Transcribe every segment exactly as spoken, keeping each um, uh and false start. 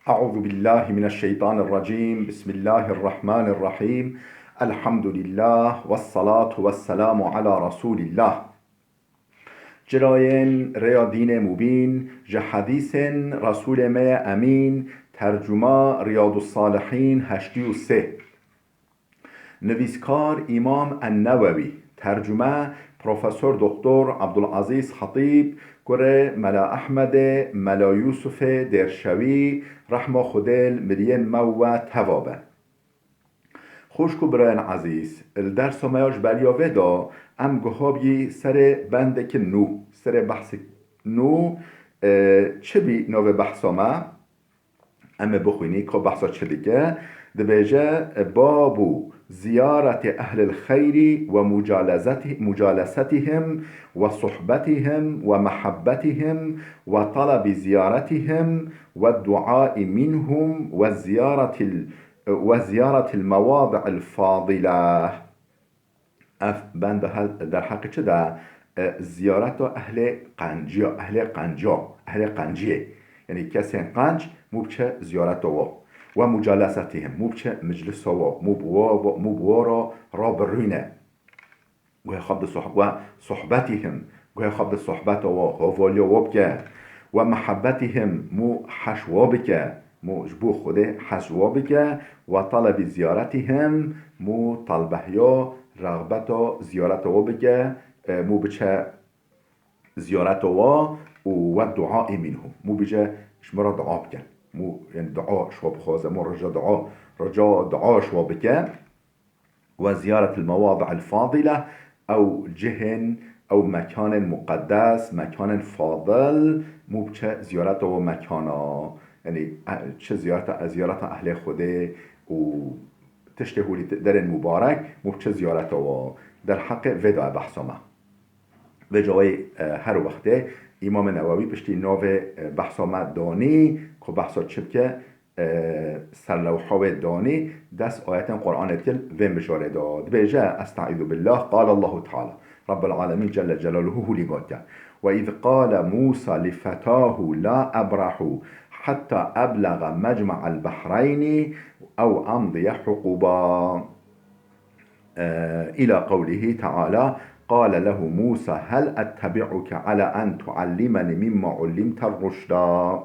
أعوذ بالله من الشيطان الرجيم. بسم الله الرحمن الرحيم. الحمد لله والصلاة والسلام على رسول الله. Çirayên rêya dînê mubîn, ji hedîsên Resûlê me ye Emîn, tercuma Riyadussalihîn heştê û sê. Nivîskar Îmam En-Newewî, tercume Profesor Doktor Abdulazîz Xetîb, kurê Mela Ehmedê, Mela Yûsufê Dêrşewî, rehma Xwedê li miriyên me û we teva be. Xwişk û birayên ezîz, li dersa me ya ji beriya vê de em guhabî serê bendekî nû, serê behsê nû, e, çi bî navê behsa me? Em ê bixwînî ku behsa çi dike. Dibêje, e, babu ziyareti ehlil xeyrî ve mucalezeti-, mucalesatihim ve suhbetihim ve mehabbetihim ve talabi ziyaretihim ve duai minhum ve ziyaretil, ve ziyaratil mewadi'il fadile. Ev bend he-, derheqê çi de? E, ziyareta ehlê qenciya, ehlê qenciya, ehlê qenciyê. Yanî kesên qenc mû biçe ziyareta wa. Ve mucalesatihim, mû biçe meclisa wa, mû bi wa, mû bi wa ra, ra birûne. Guhê xwe bi soh-, ve sohbetihim, guhê xwe bi sohbeta wa, hovaliya wa bike. Ve mehabbetihim, mû heş wa bike, mû ji bo Xwedê heş wa bike. Ve talebî ziyaretihim, mû talbehiya, rexbeta ziyareta wa bike, e, mû biçe ziyareta wa û ve duaî minhum, mû bije ji me re dua bike. Mû, yanî dua ji wa bixwaze, mû rica dua, rica dua ji wa bike. Ve ziyaretil mewadi'il fadile, ew cihên, ew mekanên muqeddes, mekanên fadil, mû biçe ziyareta we mekana. Yanî, e, çi ziyareta, ziyareta ehlê Xwedê û tiştê hûrî derên mubarek, mû biçe ziyareta we. Derheqê vê de behsa me. Vê cawê, e, her wextê Îmamê Newewî piştî navê, e, behsa me danî, ku behsa çi bike, e, serlewha wê danî, des ayetên Qur'anê dike li vê mijarê de. Dibêje, Estaizu billah, qale Allahu Teala, Rabbul Alemîn Celle Celaluhu hûlî gotiye, Ve iz qale Musa li fetahu la ebrehu hetta eblexe mecme'el behreyni ew emdiye huquba. E, ila qewlihi Teala, qale lehu Musa hel ettebi'uke ala en tuallimeni mimma ullimte ruşda.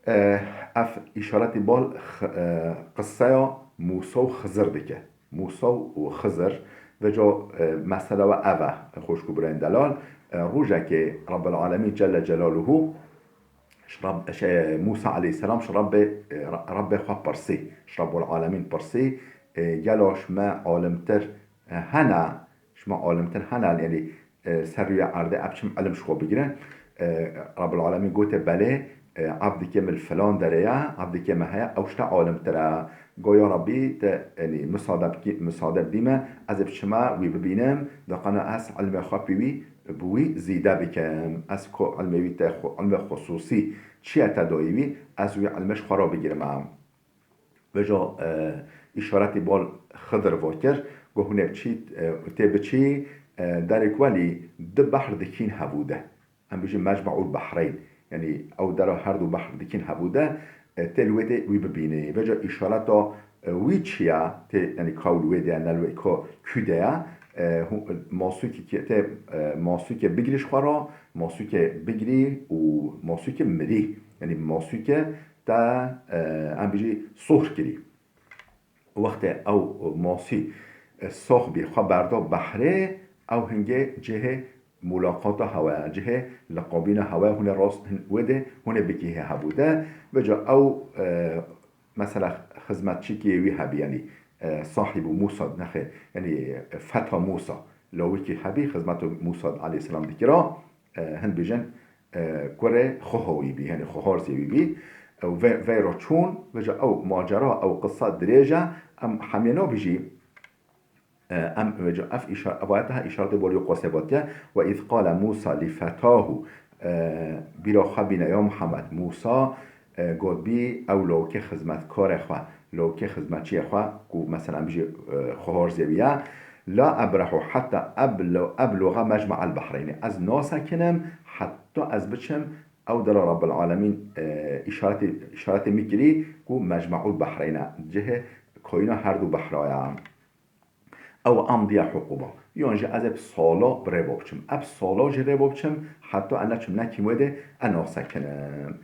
E, ev îşaretî bal x-, e, qisseya Mûsa û Xizir dike. Mûsa û Xizir, vêca, e, mesela we ev e, xwişk û birayên delal. E, rojekê Rabbel Alemîn Celle Celaluhu ji Rab-, ji Mûsa aleyhisselam ji Rabbê, e, Ra-, Rabbê xwe pirsî, ji Rabbul Alemîn pirsî, e, gelo ji me alimtir, e, hene, ji me alimtir hene, yanî, e, ser rûyê erdê ev çim ilim ji xwe bigire? E, Rabbul Alemîn gote, belê, e, evdikê min li filan derê ye, evdikê me heye, ew ji te alimtir e. Go ya Rabbî, te, yanî, misade bikî-, misade bidî me, ez ê biçime wî bibînim, diqana ez ilmê xwe pê wî, bi wî zîde bikim. Ez ku ilmê wî te xu-, ilmê xusûsî çi ye te dayî wî, ez wî ilmê ji xwe re bigirime. Vêca, e, îşaretî bal Xidir va kir, got, hûn ê biçî, e, tê biçî, e, derek welî du behr dikîn hebû de. Em bijî Mecme'ul Behreyn. Yanî ew dera her du behr dikîn hebû de, e, tê li wê de wî bibînî. Vêca îşareta, e, wî çi ye? Tê, yanî ka ew li wê de ye, ne li wê ka kû de ye? E, hû-, masûkê ke-, tê, e, masûkê bigirî ji xwe re, masûkê bigirî û masûkê mirî. Yanî masûkê te, e, em bijî sohr kirî. Wextê ew masî, e, soh bî xwe berda behrê, ew hingê cihê mulaqata hewe ye, cihê liqabîna hewe ye, hûn ê rast hin wê de, hûn ê bigihê hebû de. Vêca ew, e, mesela xizmetçîkê wî hebî, yanî, e, sahîbû Mûsa, nexê, yanî, e, feta Mûsa, lawikî hebî, xizmeta Mûsa aleyhisselam dikira, e, hin bêjin, e, kurê xweha wî bî, yanî xweharzê wî bî. E, û vê, vê re çûn, vêca ew macera, ew qisa dirêj e, em hemî nabijî, e, em vêca ev îşar-, ev ayet ha îşaretê bolî qosê gotiye, "Ve iz qale Musa li fetahu", e, bîra xwe bîne ya Muhammed, Musa, e, gotbî ew lawikê xizmetkarê xwe, lawikê xizmetçiyê xwe, ku mesela em bijî, e, xweharzê wî ye, "La ebrehu heta eblo-, ebluğa mecme'el behreynî." Ez nasekinim heta ez biçim Ew dira Rabbil Alemîn, e, îşaretê, îşaretê min kirî ku Mecme'ul Behreyne, cihê koyîna her du behraya. Ew amdiye huquba. Yan jî ez ê bi sala bi rê ve biçim. Ev sala jî rê ve biçim, heta ez neçim nekîm wê de, ez nasekinim.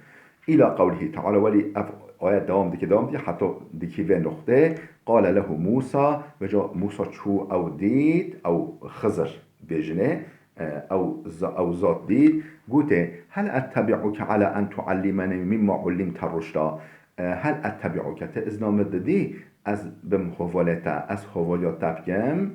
Îla qewlihî teala, welî ev ayet dewam dike, dewam dike, heta dikî vê nuqtê. Qale lehu Musa, vêca Musa çû ew dît, ew Xizir bêjinê, e, ew za-, ew zat dît, gotê, "Hel ettebi'uke ala en tuallimeni mimma ullimte ruşda." E, "Hel ettebi'uke", te izna min didî, ez bim hovalê te, ez hovaliya te bikim,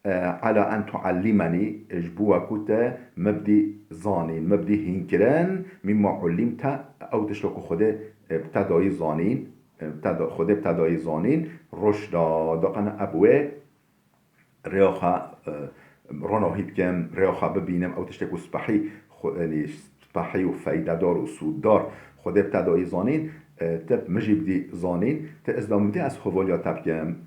e, "ala en tuallimeni", ji bo we ku te min bidî zanîn, min bidî hînkirin, "mimma ullimte", ew tişta ku Xwedê, e, bi te dayî zanîn, e, bi te da-, Xwedê bi te dayî zanîn, ruşda, daqene ev wê rêya xwe, e, ronahî bikim, rêya xwe bibînim, ew tiştê ku spehî xwe, yanî spehî û feydedar û sûddar Xwedê bi te dayî zanîn, e, te min jî bidî zanîn, te izna min bidî ez hovaliya te bikim.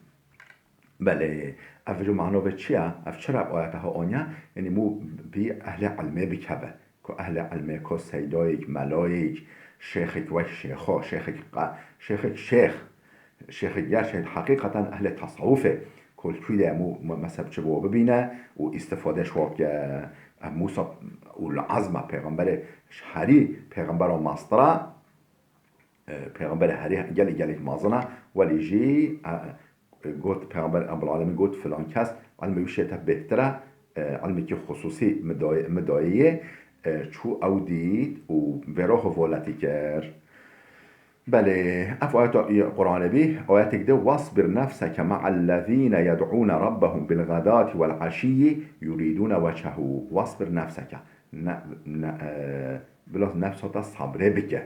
Belê, ev ji mana ve çi ye? Ev çira ev ayete ha aniye? Yanî mû bî ehlê ilmê bikeve. Ku ehlê ilmê, ku seydayek, melayek, şêxek wek şêxa, şêxek qe-, şêxek şêx, şêxek gerçek heqîqeten ehlê tesewufê, ku li kû de hemû me-, mezheb çi bo bibîne û îstifade ji wa bike. Ev Musa ulul azm e, pêxemberê ji herî pêxembera mestir e, e, pêxemberê herî gelek gelek mezin e, welî jî, e, got, Pêxember Rabbul Alemîn got, filan kes ilmê wî şê te bêhtir e, e, ilmekî xusûsî min dayê, min dayê yê, e, çû ew dît û vêra hovaletî kir. Belê, ev ayeta Quranê bî, ayetek de, "Wasbir nefseke ma'ellezîne yed'ûne rabbehum bil gadati wel eşiyyi yuridûne wechehu." "Wasbir nefseke." Ne, ne, e, bila nefsa te sabrê bike.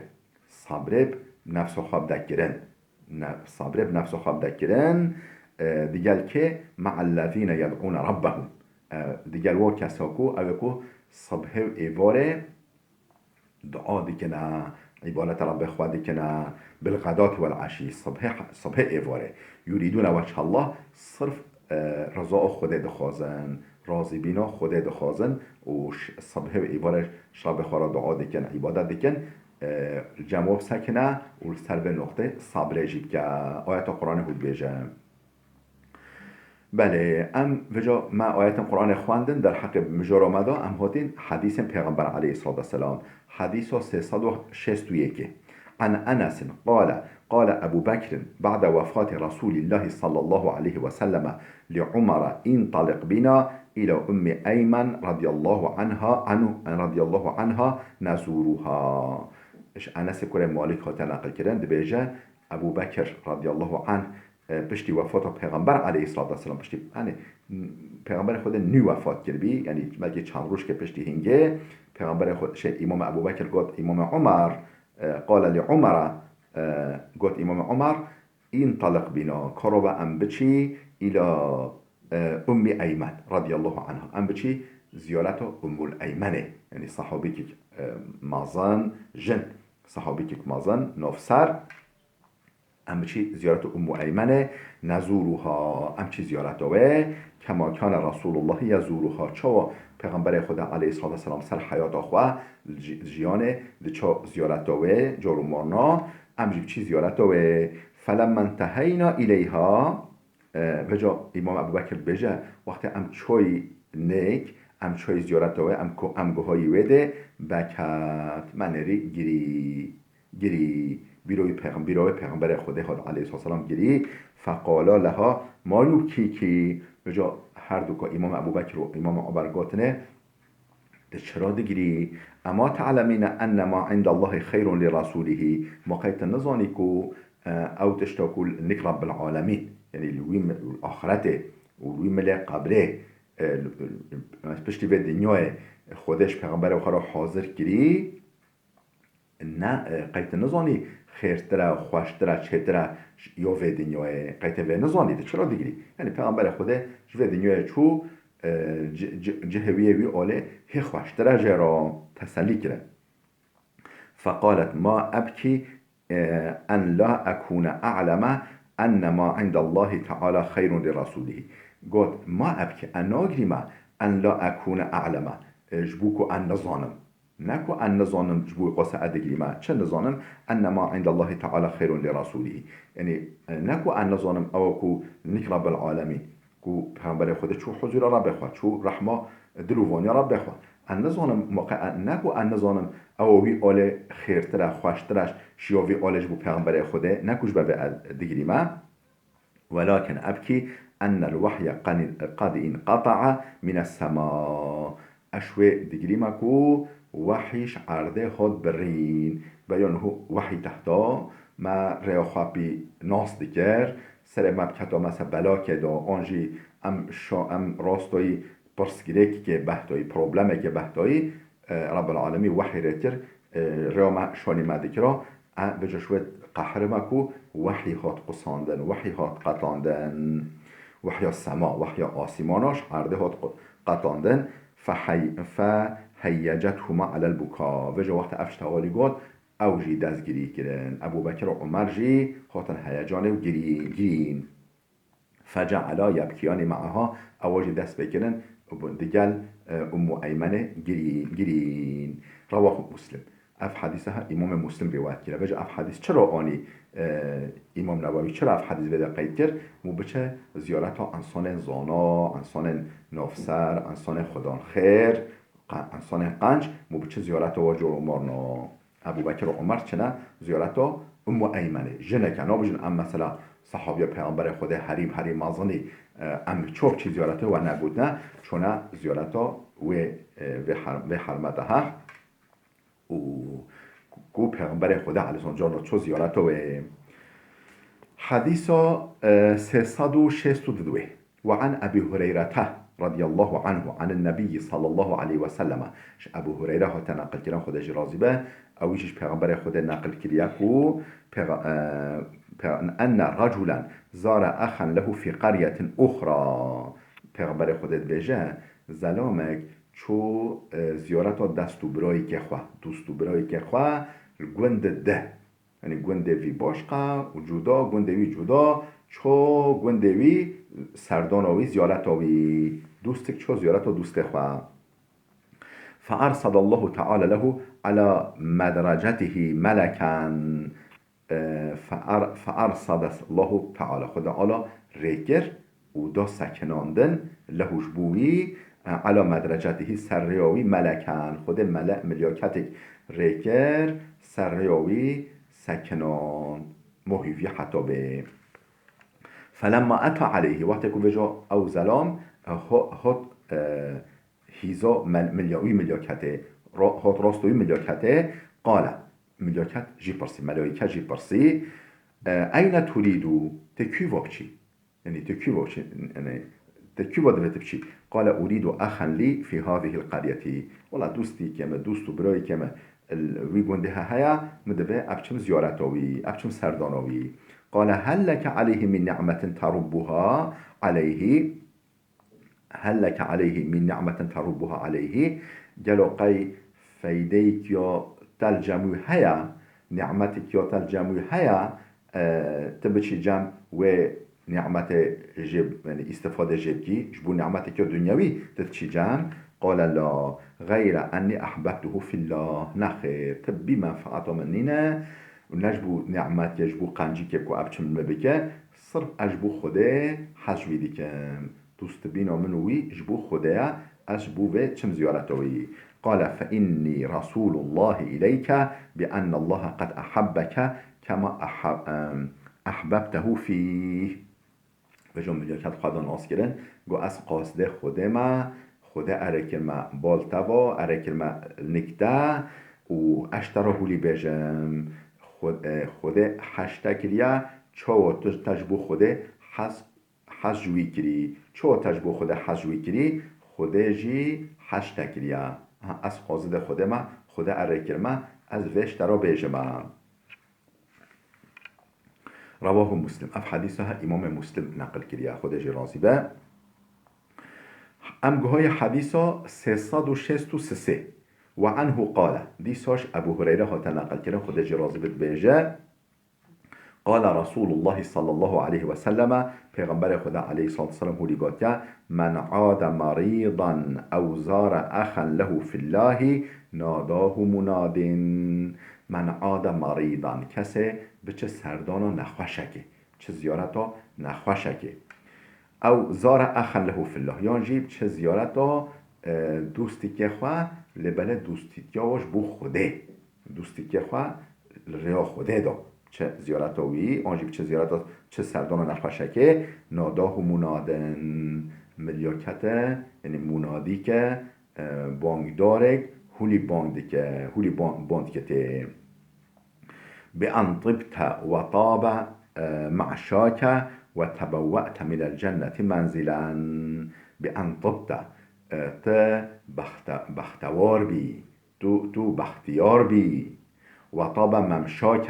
Sabrê bi nefsa xwe bide kirin. Ne, sabrê bi nefsa xwe bide kirin. E, digel kê? "Ma'ellezîne yed'ûne rabbehum." E, digel wa kesa ku, ew ê ku sibhê û êvarê dua dikine, îbadeta Rabbê xwe dikine, "bil gadati wel eşî", sibhê, sibhê êvarê. "Yurîdûne wechhallah", sirf, e, reza Xwedê dixwazin, razîbîna Xwedê dixwazin û ş-, sibhê û êvarê ji Rabbê xwe re dua dikin, îbadet dikin, e, cem we bisekine û li ser vê noqtê sabrê jî bike. Ayeta Quranê hû dibêje. Belê, em vêca me ayetên Quranê xwendin, derheqê mijara me de em hatin hedîsên Pêxember aleyhissalatu vesselam. Hedîsa sê sed û şêst û yekê. An Enesin qale, qale Ebu Bekrin ba'de wefati Resulillahi sallallahu aleyhi ve selleme li Umara intaliq bina ila Ummi Eymen radiyallahu anha, anhu, radiyallahu anha nezuruha. Ji Enesê kurê Malik hate neqilkirin, dibêje, Ebu Bekir radiyallahu anh, e, piştî wefata Pêxember aleyhissalatu vesselam, piştî, yanî, Pêxemberê Xwedê nû wefat kiribî, yanî belkî çend rojke piştî hingê, Pêxemberê Xwe-, şey, Îmam Ebu Bekir got Îmam Umar, e, qale li Umara, e, got Îmam Umar, intaliq bina, karo be em biçî îla, e, Ummi Eymen radiyallahu anha. Em biçî ziyareta Ummul Eymenê, yanî sahabîkek, e, mezin, jin, sahabîkek mezin, nofser, Em biçî ziyareta Ummu Eymenê, nezuruha, em çî ziyareta wê, kema kane Resulullahi yezuruha, çawa Pêxemberê Xweda aleyhissalatu vesselam ser heyata xwe, ji-, jiyanê diça ziyareta wê, car û marna, em jî biçî ziyareta wê. Felemma inteheyna ileyha, e, vêca Îmam Ebu Bekir dibêje, wextê em çoyî nêk, em çoyî ziyareta wê, em ku-, em guhayî wê dê, bekat, me nêrî girî. Girî, bîroyê pêxem-, bîroyê Pêxemberê Xwedê hat aleyhisselam girî. Feqala leha ma yubkîki. Vêca her du ka Îmam Ebu Bekir û Îmam Omer gotine, "Tu çira digirî? Ema te'lemîne enne ma indallahî xeyrun li rasûlihî." Ma qey tu nizanî ku, e, ew tişta ku li nik Rabbil Alemîn, yanî li wî mi-, li axretê û li wî milê qebrê, e, li, li, piştî vê dinyayê Xwedê ji Pêxemberê xwe re hazir kirî, Ne, e, qey tu nizanî xêrtir e, xweştir e, çêtir e ya vê dinyayê? Qey tu vê nizanî, tu çira digirî? Yanî Pêxemberê Xwedê ji vê dinyayê çû, e, ci-, ci-, cihê wî yê wî alê hê xweştir e jê re, tesellî kirin. Feqalet ma ebkî, e, en la ekûne a'leme enne ma indallahî teala xeyrun li rasûlihî. Got, ma ebkî, ez nagirîme, en la ekûne a'leme, e, ji bo ku ez nizanim. Ne ku ez nizanim ji bo wî qasê ez digirîme. Çi nizanim? Enne ma indallahî teala xeyrun li resûlihî. Yanî, e, ne ku ez nizanim ew ku nik Rabbel Alemîn, ku Pêxemberê Xwedê çû huzûra Rabbê xwe, çû rehma dil û vaniya Rabbê xwe. Ez nizanim, muqe-, ne ku ez nizanim ew wî alê xêrtir e, xweştir e, şiya vî alê ji bo Pêxemberê Xwedê, ne ku ji ber vê ez digirîme. Welakin ebkî ennel wehye qani-, qad inqata'a mines sema. Ez wê digirîme ku wehî ji erdê hat birîn. Beyan hu-, wehî tehta me rêya xwe pî nas dikir. Serê me biketa mese belakê de, an jî em şa-, em rastoyî pirsgirêkê behtayî, problemekê behtayî, e, Rabbel Alemî wehî rê kir, e, rêya me şanî me dikira, e, vêca ji wê qehirime ku wehî hat qusandin, wehî hat qetandin, wehya sema, wehya asîmana ji erdê hat qu-, qetandin, fehey-, feheyecethuma alel buka. Vêca wexta ev ji tewalî got, ew jî dest girî kirin. Ebû Bekir û Umer jî hatin heyecanê û girî-, girîn. Feceala yebkiyani me'aha, ewa jî dest pê kirin, digel, e, Ummu Eymenê girî-, girîn. Rewahu Muslim. Ev hadîsa ha Îmamê Muslim rîwayet kiriye. Vêca ev hadîs çira anî, e, Îmam Newewî çira ev hadîs vê de qeyd kir? Mû biçe ziyareta insanên zana, insanên navser, insanên xwedan xêr, qa-, insanên qenc, mû biçe ziyareta wa cor û marna. Ebû Bekir û Umer çine ziyareta Ummu Eymenê. Jineke, nabijin em mesela sehabiya Pêxemberê Xwedê herî, herî mezinî, e, em çav çî ziyareta we negotine, çûne ziyareta wê, e, vê her-, vê hermete ha. Û ku Pêxemberê Xwedê aleyhisselam carna çû ziyareta wê. Hadîsa, e, sê sed û şêst û du. Ve an Ebî Hureyrete radiyallahu anhu anin Nebiyyi sallallahu aleyhi ve selleme. Ji Ebû Hureyre hate neqilkirin, Xwedê jî razî be, ew jî ji Pêxemberê Xwedê neqil kiriye ku pêxe-, e, pê-, enne raculen zara exen lehu fî qaryetin uxra. Pêxemberê Xwedê dibêje, zelamek çû, e, ziyareta dest û birayîkê xwe, dost û birayîkê xwe li gund di. Yanî gundê vî başqa û cuda, gundê wî cuda, ço gundê wî serdana wî, ziyareta wî, dûstik ço ziyareta dûstê xwe. Fe ersadallahu teala lehu ala medrecetihi meleken. E, fe er-, fe ersadallahu teala, Xweda Ala rê kir û da sekinandin, lehu ji bo wî, e, ala medrecetihî, ser rêya wî, meleken, Xwedê mele-, milyaketek rê kir, ser rêya wî sekinand, mohî vî heta bê. Felemma eta aleyhî, wextê ku vêca ew zelam, e, ho-, hot, e, hîza mel-, milya-, wî milyaketê, ro-, hot rosto wî milyaketê, qale, milyaket jî pirsî, melayîke jî pirsî, e, eyne turîdu, te kû va biçî? Yanî tu kî va çi-, yanî tu kî va divê tu biçî? Qale urîdu exen lî fî hazihil qaryetî. Wela dostîkê me, dost û birayîkê me li wî gundê he heye, min divê ev çim ziyareta wî, ev çim serdana wî. Qale hel leke aleyhi min ni'metin terubbuha aleyhi. Hel leke aleyhi min ni'metin terubbuha aleyhi. Gelo qey feydeyek ya te li cem wî heye, ni'metek ya te li cem wî heye, e, tu biçî cem wê ni'metê jê, yanî îstifade jê bikî, ji bo ni'metek ya dunyewî tu diçî cem? Qale la, geyre ennî ehbebtuhu fillah. Nexêr, tibbî menfaeta min nîne û ne ji bo ni'metê, ji bo qencikê ku ev çim min bike, sirf ez ji bo Xwedê hez ji wî dikim. Dostibîna min û wî ji bo Xwedê ye, ez ji bo vê çim ziyareta wî. Qale fe innî resûlullahî ileyke bi ennallaha qed ehebbeke kema ehe-, em, ehbebtehu fîh. Vêca milyaket xwe da nas kirin, got, ez qasdê Xwedê me, Xwedê erê kir me bal te va, erê kir me nik te û ez ji te re hûlî bêjim. Xwe-, e, Xwedê hez ji te kiriye, çawa tu, te ji bo Xwedê hez hez ji wî kirî. Çawa te ji bo Xwedê hez ji wî kirî, Xwedê jî hez ji te kiriye. Ha, ez qazidê Xwedê me, Xwedê erê kir me, ez vê ji te re bêjime. Rewahu Muslim. Ev hedîsa he Îmamê Muslim neqil kiriye, Xwedê jî razî be. Em guhayê hedîsa sê sed û şêst û sisê. Ve anhu qale. Dîsa ji Ebû Hureyre hate neqil kirin, Xwedê jî razî be, dibêje, قال رسول الله صلى الله عليه وسلم، Pêxemberê Xweda aleyhissalatu vesselam hûlî gotiye, من عاد مريضا أو زار أخا له في الله ناداه مناد. من عاد مريضا، kesê biçe serdana nexweşekê, biçe ziyareta nexweşekê. أو زار أخا له في الله، yan jî biçe ziyareta, e, dostîkê xwe, lê belê dostîtiya we ji bo Xwedê. Dostîkê xwe li rêya Xwedê de biçe ziyareta wî, an jî biçe ziyareta, biçe serdana nexweşekê, ناداه مناد، milyakete, yanî munadîke, e, bangdarek, hûlî bang dike, hûlî ban-, bang dike tê. بأن طبت وطاب، e, ممشاك وتبوأت من الجنة منزلا. بأن طبت، e, tu bexte-, bextewar bî. Tu, tu bextiyar bî. وطاب ممشاك،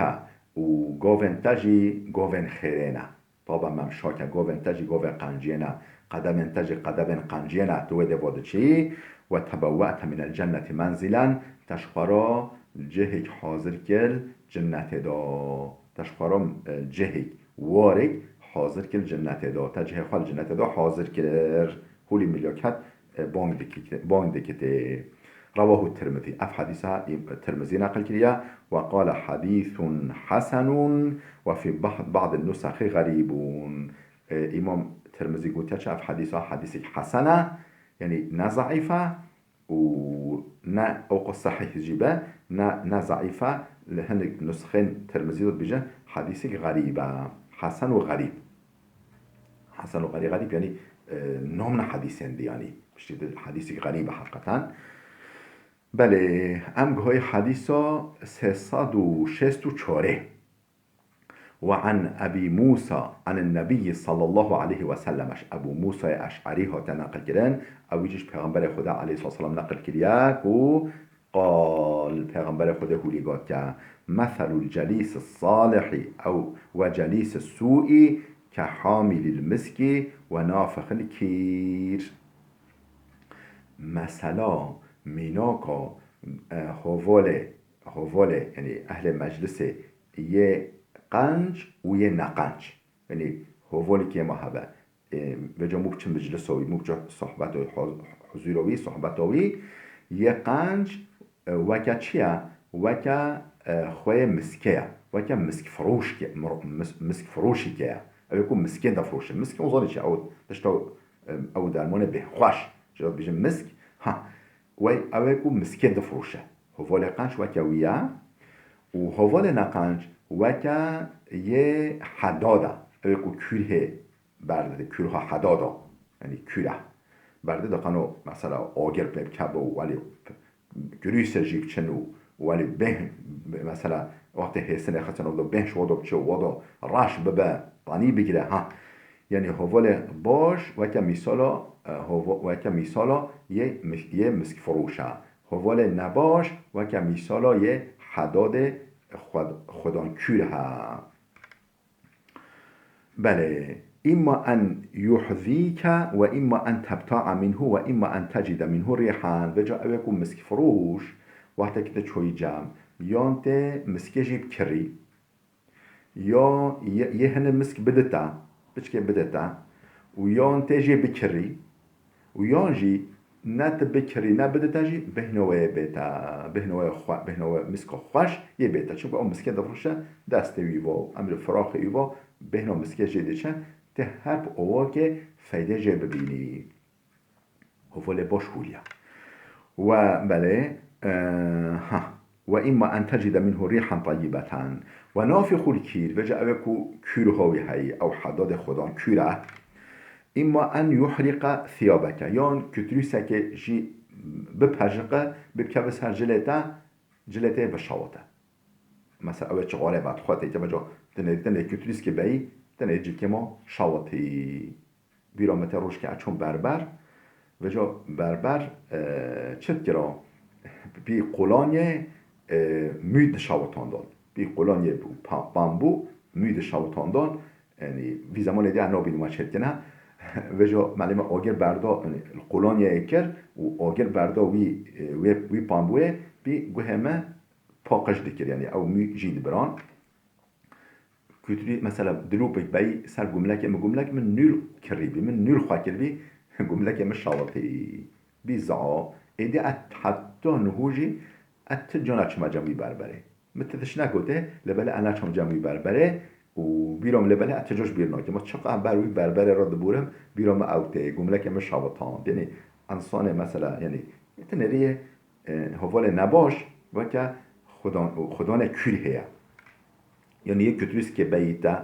û govên te jî govên xêrê ne. طاب ممشاك، govên te jî govê qenciyê ne. Qedemên te jî qedemên qenciyê ne. Tu wê dê bo diçî. وتبوأت من الجنة منزلا، te ji xwe re cihêk hazir kir cennetê de. Te ji xwe re, e, cihêk, warêk hazir kir cennetê de. Te cihê xwe li cennetê de hazir kir. Hûlî milyoket, e, bang dikit-, bang dikitê. رواه الترمذي. Ev hedîsa Tirmizî neqil kiriye. وقال حديث حسن وفي بعض، بعض النسخ غريب. E, Îmam Tirmizî gotiye çi ev hedîsa hedîsek hesen e, yanî ne zeîf e û ne ewqas sehîh jî be, ne, ne zeîf e, li hinek nusxên Tirmizî de dibêje hedîsek xerîb e. Hesen û xerîb. Hesen û xerî-, xerîb, yanî, e, nom ne hedîsên di, yanî, piştî di hedîsek xerîb e heqîqeten. Belê, em guhayî hedîsa sê sed û şêst û çarê. وعن أبي موسى عن النبي صلى الله عليه وسلم، ji Ebû Mûsayê Eş'erî hate neqil kirin, ew jî ji Pêxemberê Xweda aleyhisselam neqil kiriye ku قال، Pêxemberê Xwedê hûlî gotiye, مثل الجليس الصالح أو وجليس السوء كحامل المسك ونافخ الكير. Mesela mînaka, e, hovalê, hovalê, yanî ehlê meclisê yê qenc û yê neqenc. Yanî hovalekê ma hebe, e, veca mû biçe meclisa wî, mû biçe sohbeta wî, hu-, huzûra wî, sohbeta wî, yê qenc, e, weke çi ye? Weke, e, xweyê miskê ye. Weke miskfiroşkê, mir-, mis-, miskfiroşîkê ye. Ew ê ku miskê difiroşe. Miskê hûn zanî çi ye? Ew tişta, e, ew dermanê bêhxweş. Ji we dibêjin misk. Ha, wey ew ê ku miskê difiroşe. Hovalê qenc weke wî ye. Û hovalê neqenc weke yê hedad e. Ew ê ku kûrhê berdide, kûrha hedada, yanî kûr e. Berdide qeno mesela agir pê bikeve û welî kirûsê jî biçin û welî bêhn, mesela wextê hêsinê xistin û do bêhn ji wado biçe û wado reş bibe, tanî bigire, ha. Yanî hovalê baş weke mîsala, e, hova-, weke mîsala yê mis-, yê miskfiroş e. Hovalê nebaş weke mîsala yê hedadê xwed-, xwedankûr e. Belê. إما أن يحذيك وإما أن تبتاع منه وإما أن تجد منه ريحا. Veca ew ê ku miskfiroş, wextekî te çoyî cem, yan tê miskê jî bikirî, ya yê, yê hine misk bidite, piçkê bidite, û yan tê jê bikirî, û yan jî ne tu bikirî, ne bidite jî, bêhna wê yê bête, bêhna wê xwe-, bêhna wê miska xweş yê bête. Çimkî ew miskê difiroşe, destê wî va, emrê firaxê wî va, bêhna miskê jê diçe, tu her bi awakê feydê jê bibînî. Hovalê baş hûliya. We belê, e, ha. وإما أن تجد منه ريحا طيبة ونافخ الكير. Veca ew ê ku kûrha wî heyî, ew hedadê xwedankûr e. إما أن يحرق ثيابك. Yan kutrîsekê jî bipejiqe, bikeve ser cilê te, cilê te bişewite. Mesela ew ê çixarê vedixwe, te îte veca tenê, tenê kutrîskê beyî, tenê cilkê ma şewitî. Bîra me te rojkê ez çûm berber, veca berber, e, çi dikira? Pî qolanyê, e, mû dişewitandan. Pî qolanyê bû, pa-, pambû, mû dişewitandan. Yanî vî zemanê de ez nabînim me çêdikine. Veca melîme agir berda, yanî qolanyê kir û agir berda wî, e, wê, wî pambûyê pî guhê me paqij dikir. Yanî ew mû jî dibiran. Gotirî, mesela, dilopek beyî ser gumlekê min, gumlek min nûl kirî bî, min nûl xwe kiribî, gumlekê min şawitî bî zao. Êdî et heta niho jî et ti cana çima cem wî berberê. Min ti tişt negote, lê belê ez neçim cem wî berberê û bîra min lê belê ez ti cana ji bîr nakim. Ma çiqa ber wî berberê re diborim, bîra min ew tê, gumlekê min şawitand. Yanî, însanê mesela, yanî, ti nerî ye, e, hevalê nebaş, weke xudan-, xudanê kûr heye. Yanî yê kutrîskê beyî te,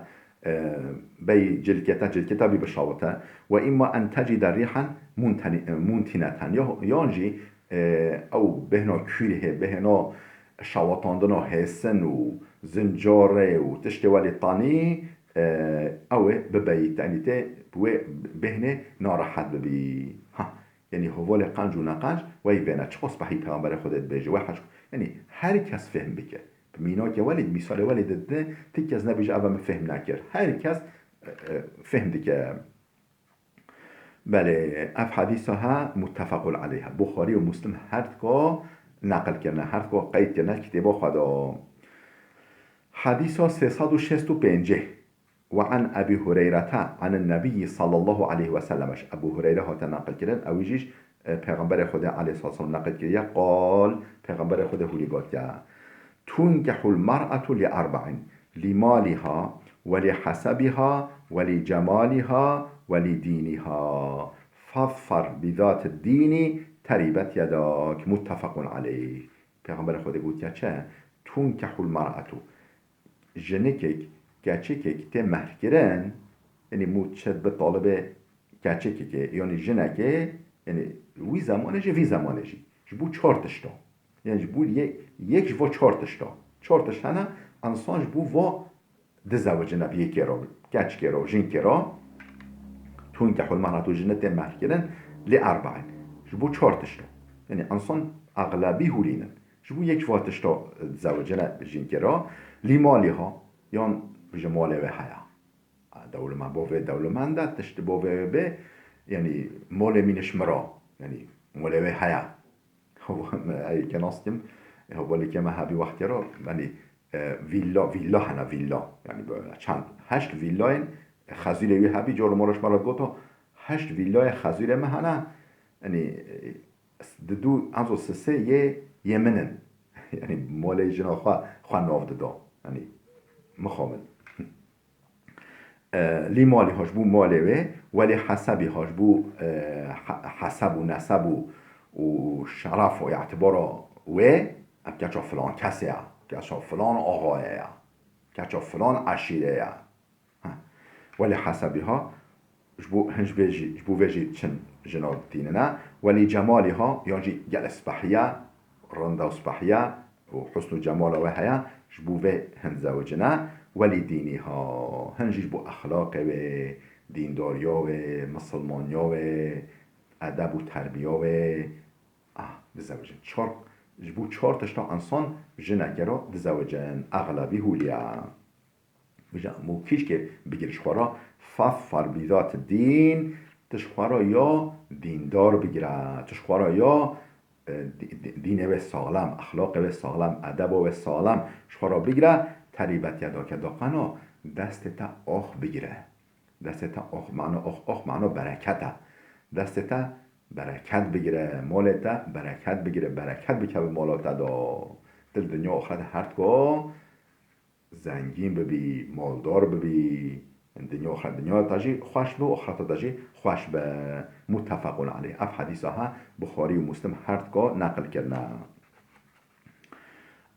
e, beyî cilkê te, cilkê te bî bişawite. Ve imma en tecide rîhen munteni-, e, muntineten. Ya, yan jî, e, ew bêhna kûr hê, bêhna şawitandina hêsin û zincarê û tiştê welî tanî, e, ew ê bibeyî te. Yanî tê bi wê bêhnê narehet bibî. Ha. Yanî hevalê qenc û neqenc, wey vêne. Çiqas behî Pêxemberê Xwedê dibêje, wey heş-, yanî her kes fêhm bike. Bi mînakê welî, mîsalê welî didine, ti kes nebêje, eva min fêhm nekir. Her kes, e, e, fêhm dike. Belê, ev hedîsa he muttefequn aleyh e. Buxarî û Muslim her dika neqil kirine, her dika qeyd kirine kitêba xwe de. Hedîsa sê sed û şêst û pêncî. Ve an Ebî Hureyrete anin Nebiyyi sallallahu aleyhi ve sellem. Ji Ebû Hureyre hate neqil kirin, ew jî ji, e, Pêxemberê Xwedê aleyhissalatu vesselam neqil kiriye, qal, Pêxemberê Xwedê hûrî gotiye, tunkehul mer'etu li erba'in, li maliha, ve li hasebiha, ve li cemaliha, ve li dîniha. Fazfar bi zatid dîni teribet yedak. Muttefequn aleyh. Pêxemberê Xwedê gotiye çi? Tunkehul mer'etu. Jinikek, keçikek tê mehrkirin, yanî mû çi bi talibê keçikekê, yanî jinekê, yanî wî zemanê jî, vî zemanê jî. Ji bo çar tişta. Yanî ji bo yê-, yek ji vo çar tişta. Çar tişt hene, însan ji bo vo dizewicine bi yekê re, keçikê re, jinkê re. Tunkehul mer'etu, jine tê mehrkirin, li erba'in. Ji bo çar tişta. Yanî însan exlebî hûlînin. Ji bo yek va tişta dizewicine jinkê re, lî malî ha, yan ji malê wê heye. Dewleme-, bo vê dewlemend e, tişt bo vê wê bê, yanî malê mîniş mira, yanî malê wê heye. Ey ke nas kim, hevalekê me hebî wextê re, yanî, e, vîlla, vîlla hene, vîlla. Yanî böyle çend, heşt vîllayên xezûrê wî hebî, cor moroş me re goto, heşt vîllayê xezûrê me hene, yanî, e, Di du, ezo sisê yê, yê min in. Yanî malê jina xwe, xwe nav dida. Yanî mixabin. E, lî malî ha ji bo malê wê, welî hesebî ha ji bo, e, he-, heseb û neseb û, û şeref û îtibara wê, ev keça filan kesê ye, keça filan axayê ye, keça filan eşîrê ye. Ha. Welî hesebîha, ji bo hin ji vê jî, ji bo vê jî çin jina tînine. Welî cemalîha, yan jî gelek spehî ye, rind û spehî ye û husn û cemala wê heye, ji bo vê hin dizewicine. Welî dînîha, hin jî ji bo exlaqê wê, dîndariya wê, misilmaniya wê, edeb û terbiya wê, ah, dizewicin. Çar, ji bo çar tişta însan jinekê re dizewicin. Exlebî hûliye. Vêca mûkîşkê bigir ji xwe re, fazfar bi zat dîn, tu ji xwe re ya dîndar bigire, tu ji xwe re ya, e, dî-, dî-, dînê wê saxlem, exlaqê wê saxlem, edeba wê saxlem ji xwe re bigire, terîbet yedake, daqeno destê te ax bigire. Destê te ax, mano ax, ax mano bereket e. Destê te bereket bigire, malê te bereket bigire, bereket bikeve mala te de. Dil dinya axirete her dika zengîn bibî, maldar bibî, dinya, dinya te jî xweş be û axireta te jî xweş be. Muttefequn aleyh. Ev hedîsa he Buxarî û Muslim her dika neqil kirine.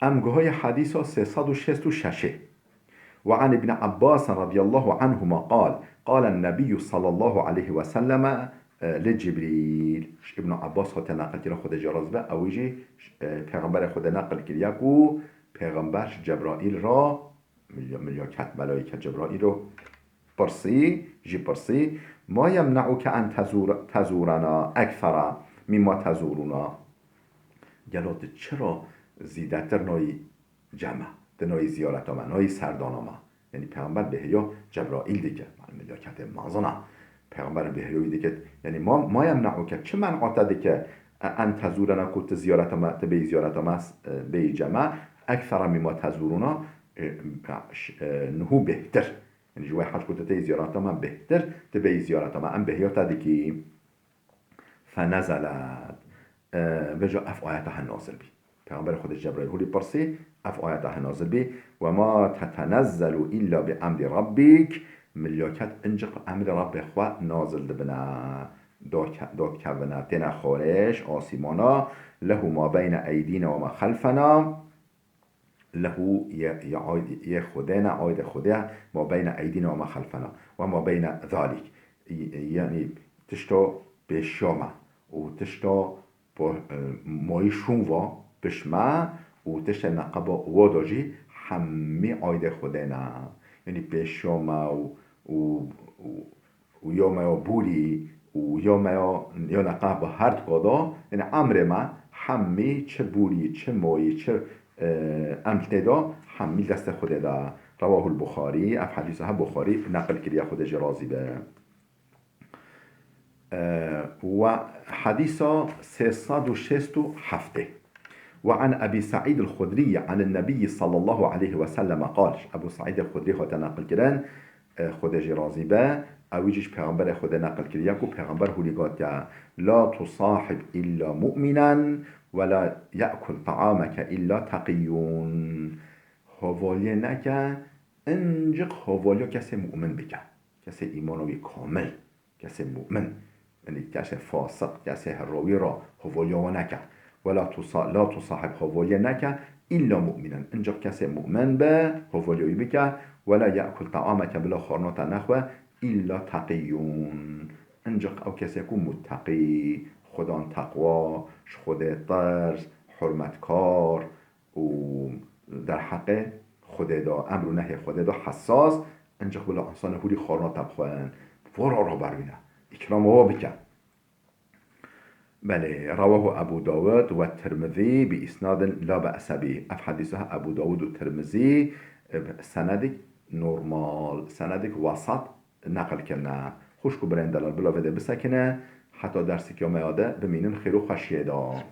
Em guhayê hedîsa sê sed û şêst û şeş ê. Ve an Ibn Abbas radiyallahu anhuma qal, qalen Nebiyyû sallallahu aleyhi ve selleme, e, li Cibrîl. Ji Ibn Abbas hate neqil kira, Xwedê jê razî be, ew jî, e, Pêxemberê Xwedê neqil kiriye ku Pêxember ji Cebraîl re, milya-, milyaket, melaîke Cebraîl re pirsî, jî pirsî, "Ma yemne'uke en tezûr-, tezûrena ekthera mimma tezûruna?" Gelo tu çira zîdetir nayî cem e, tu nayî ziyareta me, nayî serdana me? Yanî Pêxember bêheriya Cebraîl dike, yanî meleketê mezin e. Pêxember bêheriya wî dike, yanî ma, ma yemne'uke, çi men'a te dike, e, en tezûrena, ku tu ziyareta me, tu bêyî ziyareta me, e, bêyî cem e, ekthera mimma tezûruna, e, ş-, e, niho bêhtir. Yanî ji wê hej ku tu tê ziyareta me bêhtir, tu bêyî ziyareta me. Em bêhtiya te dikî. Fenezelet. E, vêca ev ayeta he nazil bî. Pêxemberê Xwedê Cebraîl hûrî pirsî, ev ayeta he nazil bî. "Ve ma tetenezzelu illa bi emri rabbik." Milyaket inciq bi emrê Rabbê xwe nazil dibine. Dake-, dakevine, têne xarij, asîmana. "Lehu ma beyne eydîna ve ma xelfena." Lehu yê, yê ayd-, yê Xwedê ne, aydê Xwedê ye, ma beyne eydîna ve ma xelfena. Ve ma beyne zalik. Y-, yanî tişta pêşiya me û tişta po-, e, mayî şûn va pişt me û tiştê neqeba wa da jî hemî aydê Xwedê ne. Yanî pêşiya me û, û, û, û ya me ya bûrî û ya me ya, ya neqeba her du ka da, yanî emrê me hemî çi bûrî, çi mayî, çi, e, em tê da, hemî destê Xwedê de. Rewahul Buxarî, ev hedîsa he Buxarî neqil kiriye, Xwedê jê razî be. E, we hedîsa sê sed û şêst û heftê. Ve an Ebî Seîd el-Xudrî an Nebî sallallahu aleyhi ve sellem qal. Ebû Seîd el-Xudrî hate neqil kirin, e, Xwedê jê razî be, ew jî ji Pêxemberê Xwedê neqil kiriye ku Pêxember hûrî gotiye, "La tusahib illa mu'minen ve la ye'kul ta'ameke illa teqiyun." Havaliyê neke, inciq havaliya kesê mu'min bike. Kesê îmana wî kamil, kesê mu'min. Yanî kesê fasiq, kesê herawî re havaliya wan neke. Ve la tusa-, la tusahib, havaliyê neke, illa mu'minen. Inciq kesê mu'min be, havaliya wî bike. Ve la ye'kul ta'ameke, bila xwarina te nexwe, illa teqiyun. Inciq ew kesê ku mutteqî, Xudan teqwa, ji Xwedê tirs, hurmetkar, û derheqê Xwedê de, emr û nehyê Xwedê de hesas, inciq bila insanê hûrî xwarina te bixwin, vora raberwîne, îkrama wa bike. Belê, rewahu Ebu Dawud ve Tirmizî bi isnadin la be'se bî. Ev hedîsa Ebu Dawud û Tirmizî, e, bi senedek normal, senedek wesat neqil kirine. Xwişk û birayên delal bila vê de bisekine, heta derseke me ya de bimînin xêr û xweşiyê de.